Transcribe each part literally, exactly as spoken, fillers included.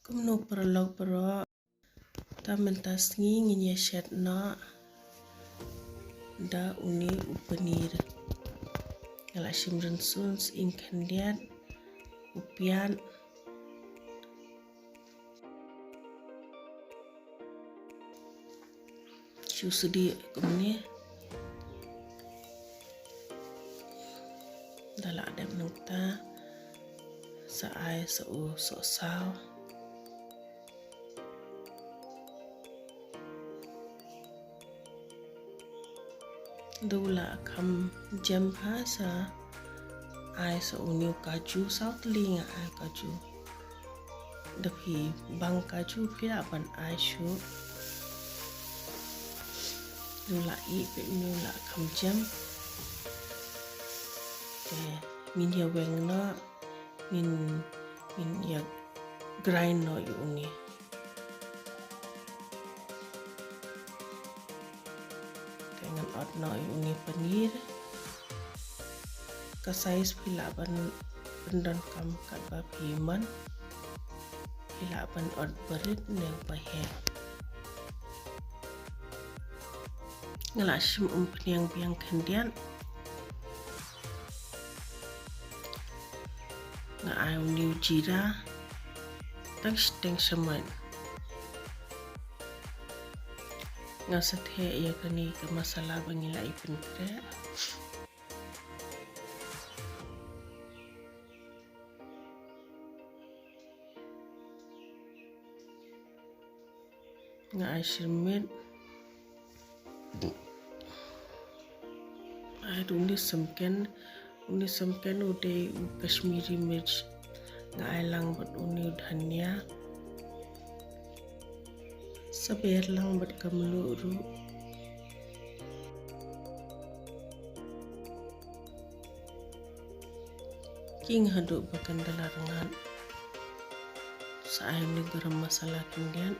Kumno paralok baroh, ta mynta sngi ngin ïa shet noh da une u paneer. Nga la shim rynsun, sying khyndiat, u piat, shu sdieh kumne. Da la dep nangta, sa ai sa u sohsaw. Da u la kham jem bha, sa ai sa une u kaju, saw tylli nga ai kaju. Da phi bang kaju phi lah ban ai shuh. Da u la ih peit, une u la kham jem. Te ngin ïa weng noh, ngin, ngin ïa grind noh ïa une. Te ngan ot noh ïa une paneer. Ka size phi lah ban pyndonkam katba phi mon. Phi lah ban ot barit ne ba heh. Nga la shim umphniang biang khyndiat. Nga ai une u jira, tang shiteng shamoit. Nga sa theh ïa kane ka masala ba ngi la ïa pynkhreh. Nga ai shyrmit. Ai une samken, une samken u dei u Kashmiri mirch. Nga ai lang bad une u dhania. Sa ber lang bad ka mluh ruh. Khing haduh ba kan da la rngat. Sa ai une garam masala khyndiat.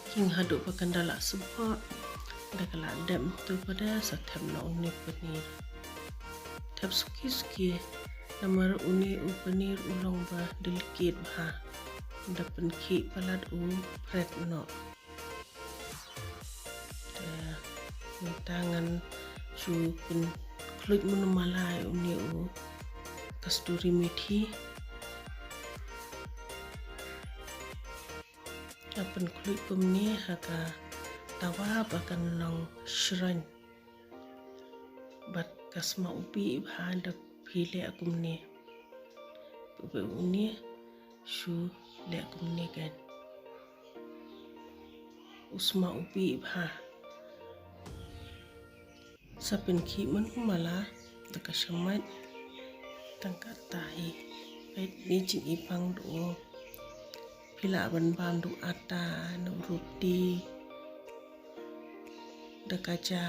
Khing haduh ba kan da la sbok. Da ka la dep tu pat, sa thep noh une paneer. Thep suki suki. Namar une u paneer u long ba delicate bha. Da pynkhih palat u phret noh. Te mynta ngan shu pynkhluit mynno mala une u kasturi methi. Nga pynkhluit kumne ha ka tawa ba kan long shroin. Bad ka sma u bih bha da phi leh kumne. Phi une shu leh kumne kan. U sma u bih bha. Sa pynkhih mynno mala da ka shamoit tang katta hi. Peit ne jingipang da u. Phi lah ban bam da u atta, da u roti, da ka ja,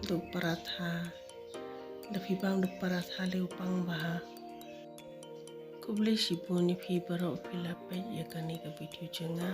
da u paratha. Da phi bam da u paratha lei u pang bha. Khublei shibun ïa phi baroh phi la peit ïa kane ka video jong nga.